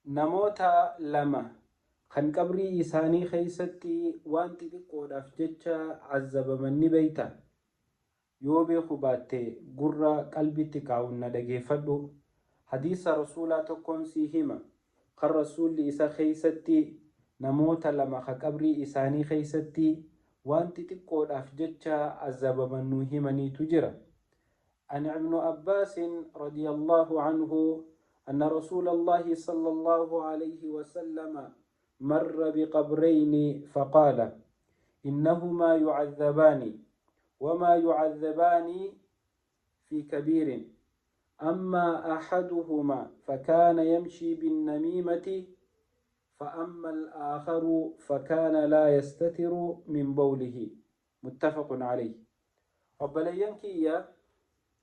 Namoota lama kan qabrii isaanii keeysatti waan xixiqqoodhaaf jecha azzabaman ni beeytaa? Yoo beeku baatte gurra qalbitti kaawun na dhageeffadhu. Hadiisa Rasuulaa tokkoon sii hima kan Rasuulli isa keeysatti namoota lama ka qabrii isaanii keeysatti waan xixiqqoodhaaf jecha azzabaman nuu himaniitu jira. An Ibnu Abbaasin radiyallaahu anhu anna Rasuulallaahi sallallaahu alayhi wasallama marra biqabrayni faqaala innahumaa yucadhabaani wamaa yucadhabaani fi kabiirin ammaa ahaduhumaa fakaana yamshii binnamiimati فأما الآخر فكان لا يستتر من بوله متفق عليه. Obboleeyyan kiyya,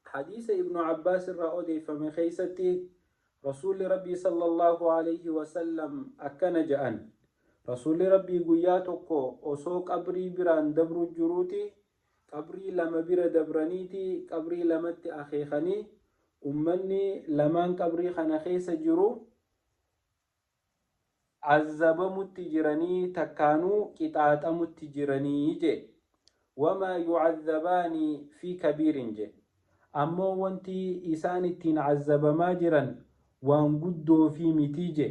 hadiisa Ibnu Abbaas irraa odeeffame keeysatti Rasuulli Rabbii sallallaahu alayhi wasallam akkana ja'an, Rasuulli Rabbii guyyaa tokko osoo qabrii biraan dabru jiruuti qabrii lama bira dabraniiti qabrii lamatti akeekanii, ummanni lamaan qabrii kana keessa jiru azzabamutti jiranii takkaanuu qixaaxamutti jiranii jee. Wamaa yucazzabaani fi kabiirin jee. Ammoo wanti isaan ittiin azzabamaa jiran waan guddoofii mitii jee.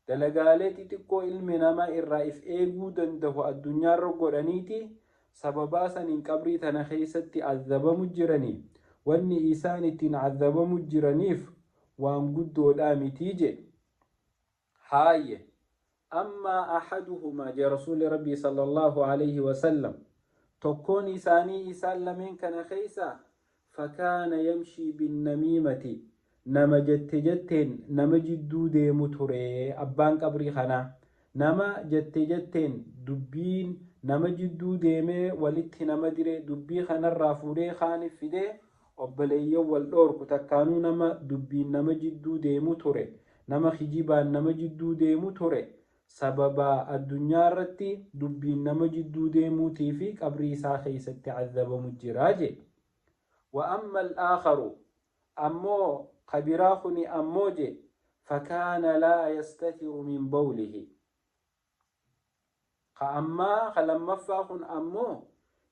Dalagaalee xixiqqoo ilmi namaa irraa if eeguu dandahu addunyaarra godhaniiti sababaa saniin qabrii tana keessatti azzabamu jiranii, wanni isaan ittiin azzabamu jiraniif waan guddoodhaa mitii jee. Haayye, ammaa ahaduhumaa jee Rasuulli Rabbii sallallaahu alayhi wasallam, tokkoon isaanii isaan lameen kana keessaa, fakaana yamshii binnamiimati, nama jette jetteen nama jidduu deemu ture. Abbaan qabrii kanaa nama jette jetteen dubbiin nama jidduu deemee walitti nama dire, dubbii kanarraa fuudhee kaanif fidee obboleeyyan wal dhoorku, takkaanuu nama dubbiin nama jidduu deemu ture, nama kijibaan nama jidduu deemu ture. Sababaa addunyaa irratti dubbiin nama jidduu deemuutii fi qabrii isaa keessatti azzabamu jira jee. Wa amma al-aakharu, ammoo ka biraa kuni ammoo jee, fakaana laa yastatiru min bawlihi. Ka ammaa ka lammaffaa kun ammoo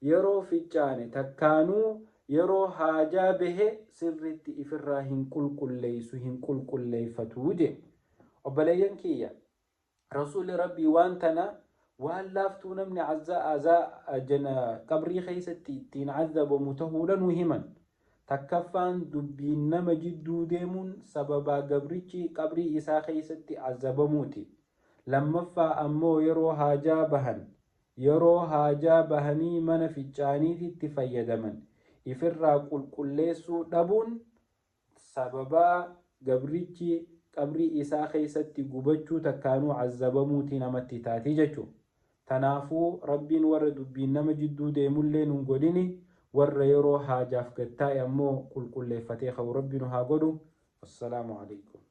yeroo ficcaane takkaanuu yeroo haajaa bahe sirritti ifirraa hin qulqulleeysu, hin qulqulleeyfatu jee. Obboleeyyan kiyya, Rasuulli Rabbii waan tana waan laaftuu namni azaa jana qabrii keessatti ittiin azabamu tahuudha nuu himan. Takkaffaan dubbiin nama jidduu deemuun sababaa gabrichi qabrii isaa keessatti azabamuuti. Lammaffaa ammoo yeroo haajaa bahan, yeroo haajaa bahanii mana ficcaaniititti fayyadaman ifirraa qulqulleessuu dhabuun sababaa gabrichi qabrii isaa keessatti gubachuu takkaanuu azzabamuuti namatti taati jechu. Tanaafuu Rabbiin warra dubbiin nama jidduu deemullee nun godhini, warra yeroo haajaaf gad taa'e ammoo qulqulleeffatee ka'u Rabbi nu haa godhu. Wassalaamu aleykum.